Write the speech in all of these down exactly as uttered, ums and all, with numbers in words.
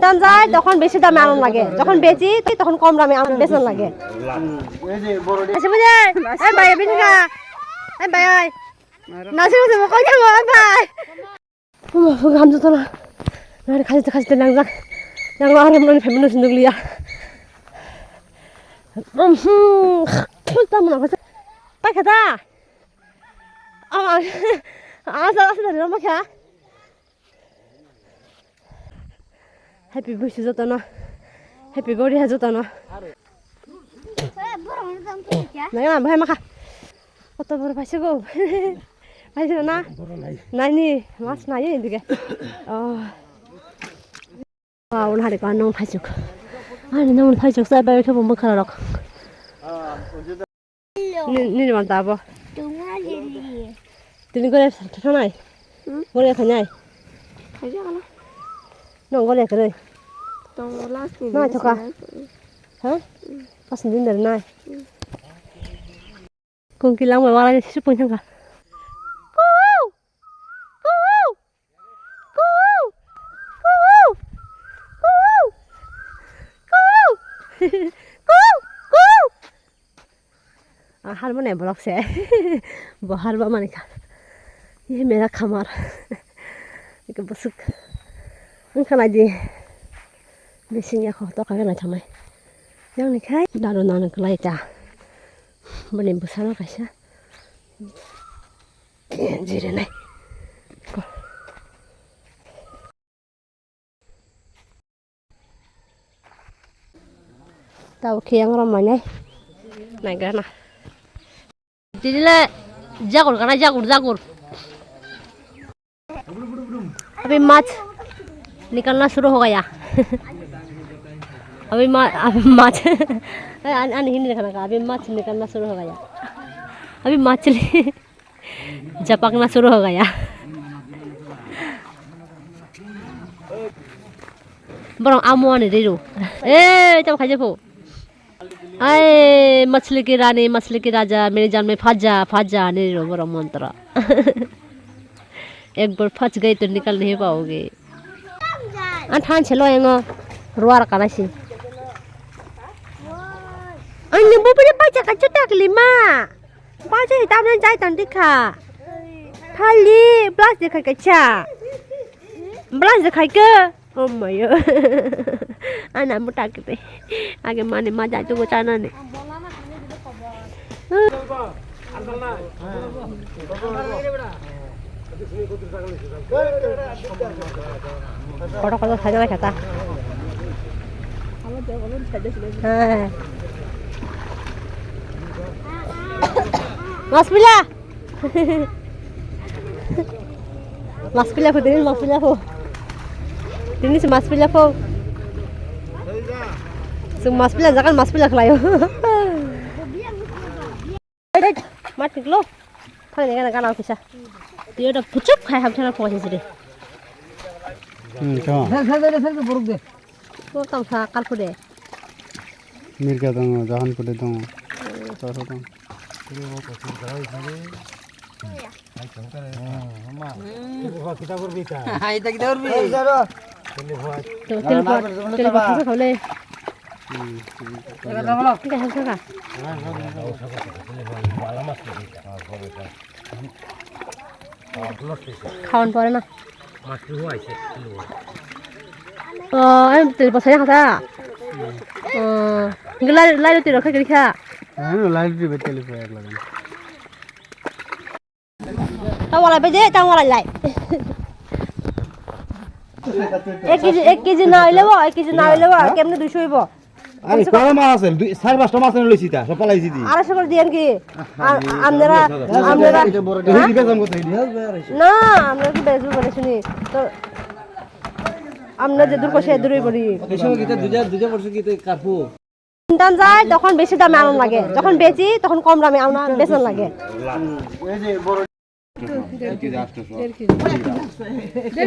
দাম যায়, তখন বেশি দামে আনন্দ লাগে, যখন বেচি তখন কম দামে আনন্দ বেচন লাগে। এই যে বড় ডি- এসে বুঝে, এই ভাই, বিন খা। এই ভাই, এই। নাসি বুঝে, কই যাবো, এই ভাই? Umm, gam joto na. Nari khajite khajite nangjak. Yang aro mani family sinduk liya. Umm, hmm, tamna khajak. Paikha da. Ama, asa, asa, dari rumah kha. Happy busu jotono. Happy gori ha jotono. Nai ma bahai makha. Koto bor paisa go. Paisa na. Nai ni mas nai ni dige. Oh. Wow, hari ko nong paisuk. Ani nong paisuk sai bai khe bo makha rok. Ni, ni man tabo. Tini gore thanai. Hmm? Gore thanai. Khaja kala. No gore kare. Tong last ni. Na choka. Ha? Pas ni din nai. Kung kilang ba wala si pun thangka. Ku! Ku! Ku! Ku! Ku! Ku! Ku! Ku! Ang har mane borok se. Bo har ba mani kha. Ye mera khamar. Eke bwswk. Wngkha nai di. Bising ya kho to kha nai thangnai. Yang ni khai daru nang nang klai ta. Boni bwsano kaisa. Jire nai. Tabo khe yang rom manai. Nai gana. Tini le jagur gana jagur, jagur. अभी मछ निकलना शुरू हो गया। अभी मा-, अभी मछ, अन, अन हिंदी लिखा ना, अभी मछ निकलना शुरू हो गया। अभी मछली झपकना शुरू हो गया। Borok amo ani riro. Eh, tamo khaje pho. Ai, machli ki rani, machli ki raja, mere jaan mein pha ja, pha ja, ani riro borok mantra. Ek bar phach gaye to nikal nahi paoge. An than chelo engo, ruar kana si. Ani bupire pacha ka chuta kli ma. Pacha hitam nan jai tan dikha. Thali, plus de khai ka cha. Plus de khai ka. Oh my God. Ana muta kete. Age mane ma jai tu chana ne. Kotor kotor saja lai kata. Hei. Mas pila. Mas pila pho, tini mas pila pho. Tini se mas pila pho. Sung mas pila jakan mas pila khlaio. Mat tiklo. Thang ni gana gana kisa. Tiyo da puchuk khai ham thana pho sisi de. Hmm, to. Sel, sel, sel, sel, borok de. Ko tang sa kal pho de. Mirga dong, jahan pho de dong. Toro dong. Hai, tak kita urbi. Tele bhat, tele bhat khole. Kita hal kaka. Khawan pore na. Oh, em tele bhat saya kata. Oh, lai lai tele kha kiri kha. Ano lai tele bhat tele bhat lagi. Tang walai bai de, tang walai lai. Ek kg, ek kg na hoile bo, ek kg na hoile bo, kemne duisho hoibo? Are, kora mas asel, dui, sar pasta mas asel loisi ta, sob palai si di. Arai so kore diyan ki? Am-, amnera, amnera. Dui kg sam kotha di? Na, amnera ki bezu kore suni. To, amnera je dur kose dur bori. Oke, so kita duja, duja borso kita karpu. দাম যায়, তখন বেশি দামে আনন্দ লাগে, যখন বেচি, তখন কম দামে আনা বেচন লাগে।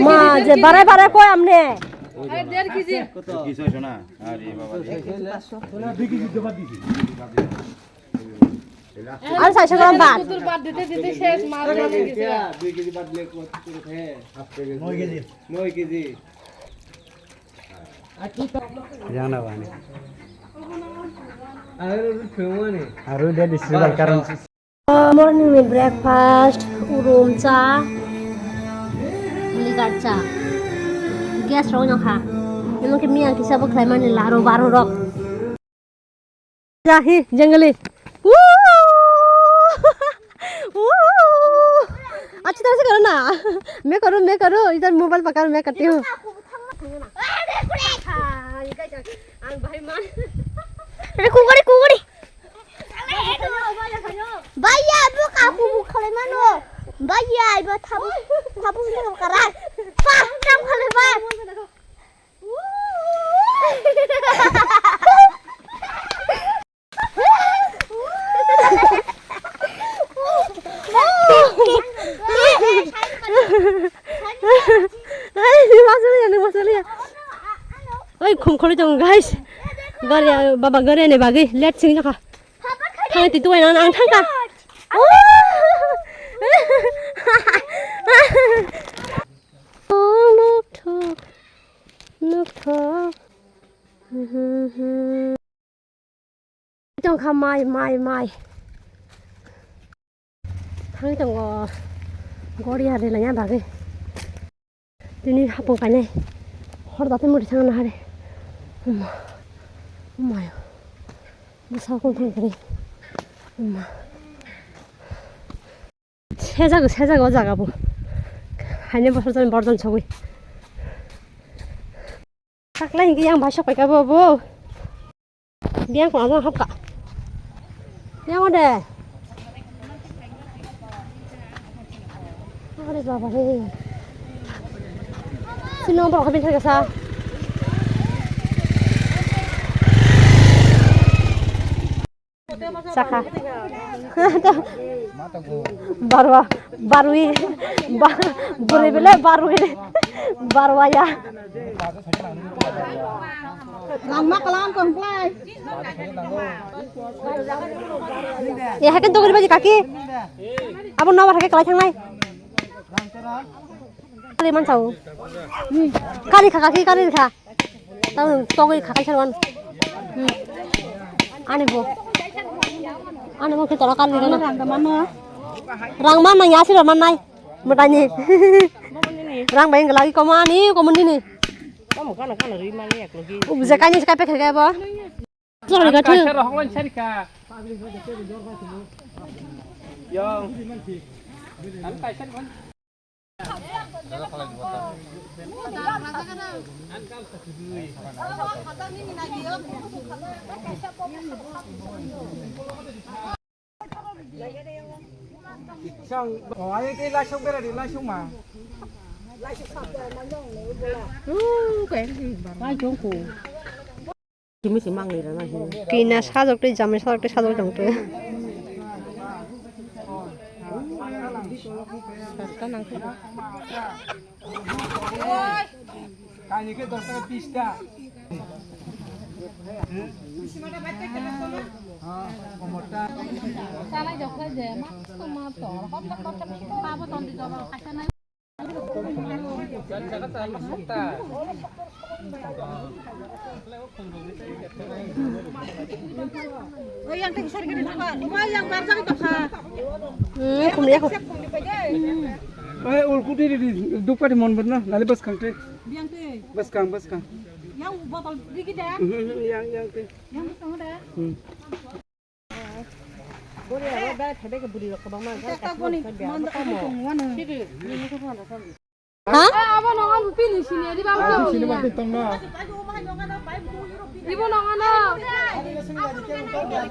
মা, যে বারে বারে কয় আমনে। আর চাইশো গ্রাম ভাত। কুতুর ভাত দিতে দিতে শেষ, মাছ মানে গেছে। দুই কেজি ভাত দিলে কত করে খায়? নয় কেজি। নয় KG. Yang na bani. Aru dia di sini karan. Morning ni breakfast, urum cha, ligar cha. Gas rok nang kha. Nang ke miyang kisa bo khlai mani laro baro rok. Jahi, jangale. Woo! Woo! Achhi tarah se karo na. Main karo, main karo. Idhar mobile pakar, main karti hu. Are, kukuri, kukuri. Bhaiya, bo kaku bu khalai mano. Bhaiya, ibo thabu, thabu ni karak. Pa, tam khalai ba. Oi, khum kholi tong, guys. Gari, baba gari ni bagi let sing jaka. Thang ti tuai nang, ang thang ka. Oh, nuk thok, nuk thok. Tong kha mai, mai, mai. Thang tongo gori ya rela ya bagwi. Tini hapung kainai. Hor dati muri thang na hari. Uma. Uma yo. Busa kong thang kari. Uma. Sejago, sejago o jaga bo. Haine bosor jani borjon sogwi. Taklai hingke yang bai sok paika bo, bo. Biyang ko amo hapka. Yang ode. Are baba re. Sino borok bin thangsa. Sakha. Barwa, barwi, ba-, bwrwi bele barwi, barwa ya. Langma kalam kongklai. E, haikhe dogri baji kaki. Abo nobar haikhe kalai thangnai. Kari mansao. Kari kha kaki, kari kha. Tamo togwi khakai sarwan. Hmm. Ani bo. Ani bo khe tora kan ni na. Rang man nang ya siro man nai. Mutani. Rang bai nglagi komani komani ni. Kamu kana kana ri mani yak logi. Ubje kanya sekai pe khagai bo. Chori ga thu. Sar hoklan sarika. Yong. An kaisa. Sang, oh, ayo ke langsung berani, langsung mah. Langsung ko. Kimi si manglirana hi. Kina sajok tei jamai sajok tei sajok tong twi. Sarta nangkhe. Kaini khe dos taka, bis taka. Hmm, khum ya khum. Oi, ulkuti di, di, dukpati mon berna, nali bas kangte. Bas kang, bas kang. Yang botol digi da. Hmm, hmm, yang, yang te. Yang botol da. Hmm. Ha? Abo nongo bini sini di bang. Ibo nongo no.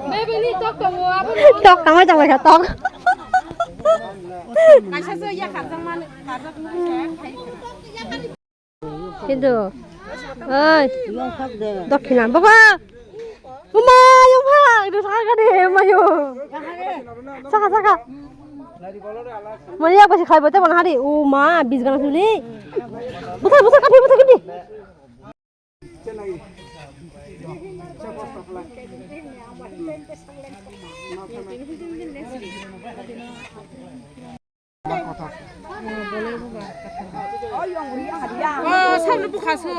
Baby ni tok tongo abo. Tok tangoi tangoi kha tok. Kaisa se ya kharjak mani kharjak mani. Kintu, oi, dokkina, baba, uma, uma, itu saka kade, mayo, saka, saka, mani apa sih kalau betul mana hari, uma, bis gana suli, buka, buka, kapi, buka, kapi. Oh, sabni bukhaso.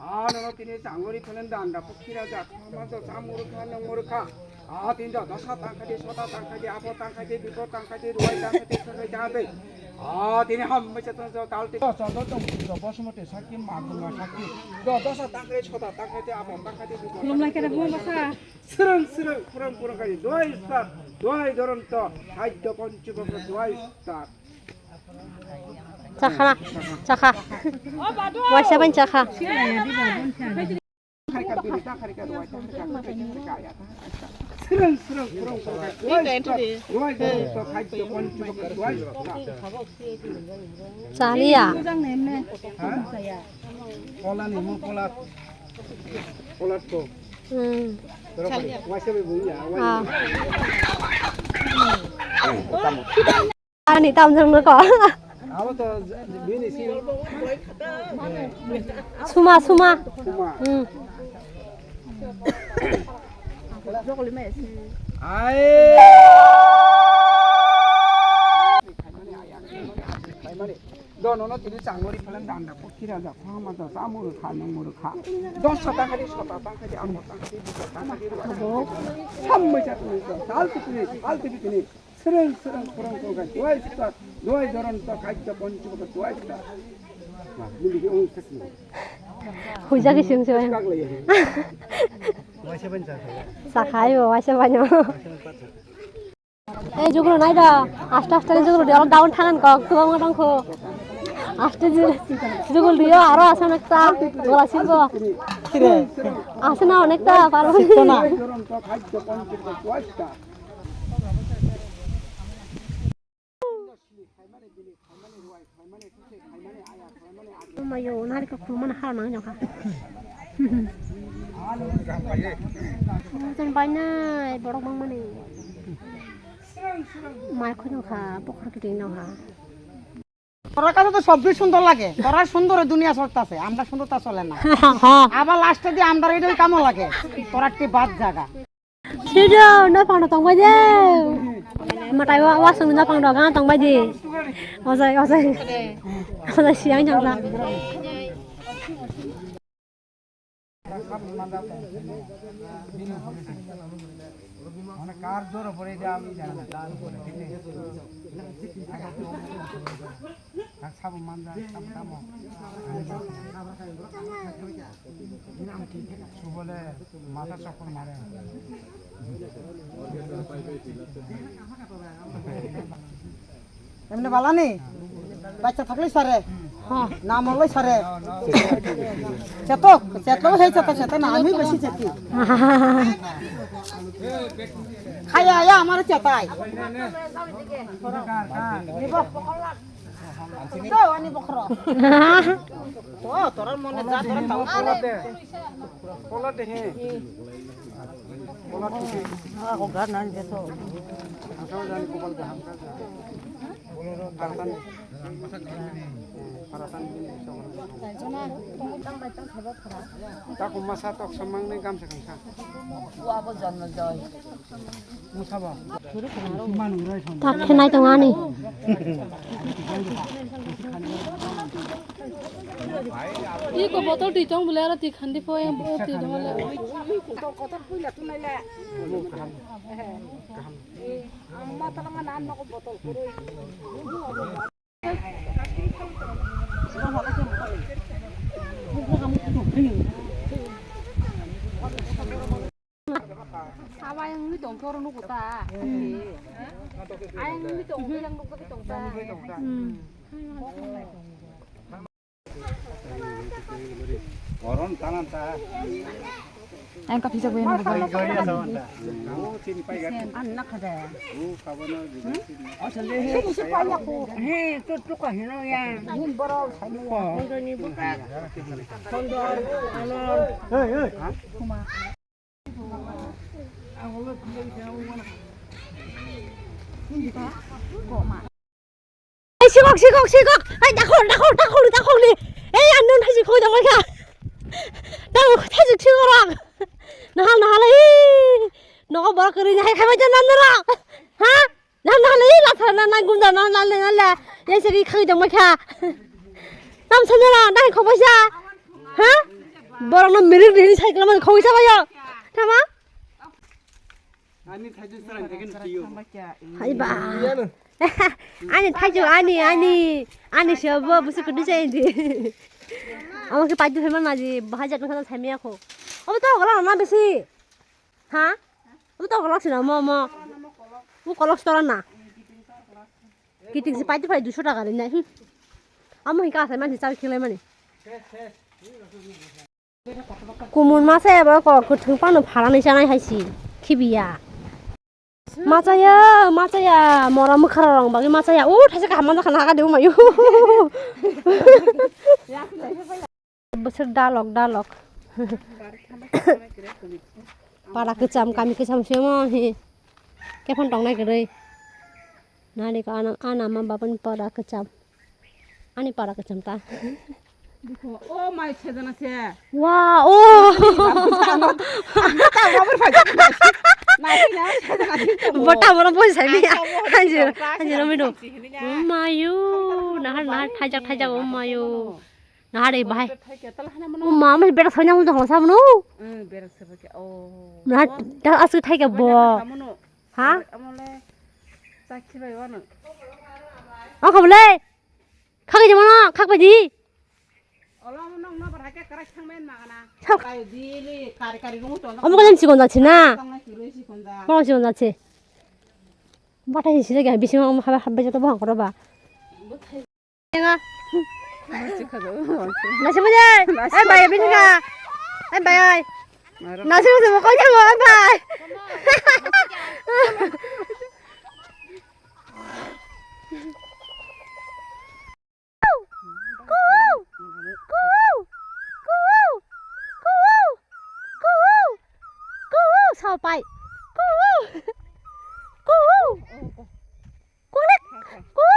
Anono tini changori phelen danda pukira jak, majo cha murukha, nang murukha. A tin jo dosa tangkhaidi, sota tangkhaidi, apo tangkhaidi, bipo tangkhaidi, ruai tangkhaidi, sakai tangkhaidi. A tini ham mecha tong jo kalti. Chondo tong jo bosmoti sakti, magunga sakti. Jo dosa tangkhaidi, sota tangkhaidi, apo tangkhaidi, bipo Khulumlai khe tangkhaidi, buma basa. Srwng srwng, phrwng phrwng khai, doi star, doi doronto, khadyo ponchubhog, doi star. Chakha, chakha. Waisa ban chakha. Chaliya. Pola ni mo pola. Pola to. Hmm. Waisa bai buya. Ah. Ani tam jang no ko. Abo to bini si. Suma, suma. Suma. Hmm. Ai. Do nono tini changori phelen danda pukira jak, phama do cha murukha, nang murukha. Dosa tangkhaidi, sota tangkhaidi, apo tangkhaidi, bipo tangkhaidi, ruai tangkhaidi. Sammai cha tini, sal tini, sal tini. Srwng srwng phrwng phrwng khai, duai sita, duai doronto khadyo ponchubhog duai sita. Na, mili ki ong sesni. Huija ki sung sung. Kak lai. Waisa ban cha. Sakhai bo, waisa ban. Ei, jugulu nai da. Aste aste jugulu di, aro down thangan kok, tuang tong ko. Aste ju-, jugulu di, aro asa nekta, gola silbo. Kire. Asa na nekta, paro. Sitona. Mayo, nari ka khulumani hala nang jangkha. Jen bainai borok mangmani. Mai khujang kha, bokhor kiting nang kha. তোর কাছে তো সবই সুন্দর লাগে, তোরা সুন্দরে দুনিয়া চলতেছে, আমরা সুন্দরতা চলে না। হ্যাঁ। আবার লাস্টে দিয়ে আমরা এটাই কামো লাগে, তোরা একটি বাদ জায়গা। Sido, no pano tong bai de. Matai wa, wa sung no pano ga tong bai de. Ojai, ojai. Ojai siang jang la. মানে কার জোর পড়ে যে আমি জানি না, তার উপরে, ঠিক আছে? আর সাবু মান্দা, সাবু কামো। সুবলে মাথা চক্কর মারে। এমনি বালানি? বাচ্চা থাকলে সারে? হ্যাঁ। নাম হলে সারে? চেতক? চেতক সেই চেতা চেতা না, আমি বেশি চেতি। খাইয়া আয়া আমার চেতাই। নিব। তো, আনি বখর। তো, তোর মনে যা, তোর তাও। পলট দেখে। Tak khe nai tong ani. Iko botol twi tong bole aro twi khandi po yang twi tong le. Aba yang ni tong koro nuku ta. Ayang ni tong yang nuku tong ta. Hmm. Oron tanan ta. Ang ka pisa ko yan. Gari asa wanda. O tin pai gari. An na khada. O khabana. Asal de he. He to to ka hino ya. Hin boro. Ko. Ko ni buka. Kondo. Alor. Hey, hey. Kuma. Ei, sikok, sikok, sikok. Ei, dakhol, dakhol, dakhol, dakhol ni. Ei, ano thaijik khoi dong kha. Dang thaijik sikok rang. Nahal, nahal, ih. Nogo borok kwrwi ni hai khaibai jana nara. Ha? Nahal, nahal, ih, la thara na, na gumda na, na, na, na, la. Yang segi khang jong mai kha. Tam sana la, na khoboi sa. Ha? Borok no mirik ri cycle ma khoboi sa bayo. Tama? Ani thaichu sara thaiken tiyo. Hai ba. Ani thaichu, ani, ani, ani se bo busu kudu sa indi. Amo ke paidu heman maji bahai jat na thai miya kho. Abo to gola na besi. Ha? Abo to gola sina mo mo. Mo kolok stora na. Kiting si paidu pai duiso taka rinai. Hmm. Amo hingka asai mansi chawi khelai mani. Kumun masa ya ba ko kuthung pano phalani chanai hai si. Khibiya. Machaya, machaya, mora mukhara rong bagi machaya. U thaisa kaham manja khana haka de umayu. Bwswk dalok, dalok. Para kwcham, kami kwcham se mo hi. Kephang tongnai kwrwi. Nani ko ana, ana ma bapani para kwcham. Ani para kwcham ta. Bukho, o mai sejana se. Wa, o. Ani babu sa no. Ani ta babu sa. Nai na sejana se. Bota moro boi sai biya. Hanji, hanji no mido. Mayu, nahar, nahar, thaijak, thaijak, o mayu. Nahar e bahai. O ma, mai berak sai na mo jong sa mano. Eh, berak sai ba ke. O. Nahar, ta asu thaijak bo. Ha? Amole. Sakhi bai wano. O khamle. Khak je mano, khak bai di. Olo nong no bara ke kara thang men magana. Thak. Kai di li kari kari rungu ton. Omo kan sikon jachi na. Tong na kiri sikon ja. Kono sikon jachi. Bata hi sile ga bising omo haba habbe joto bohang koro ba. Enga. Nasi mujhe. Eh bhai, bin ka. Eh bhai. Nasi mujhe mo koi jango, eh bhai. Kuwau! Kuwau! Kuwau! Kuwau! Kuwau! Kuwau! Sopai! Kuwau! Kuwau! Kulik! Ku!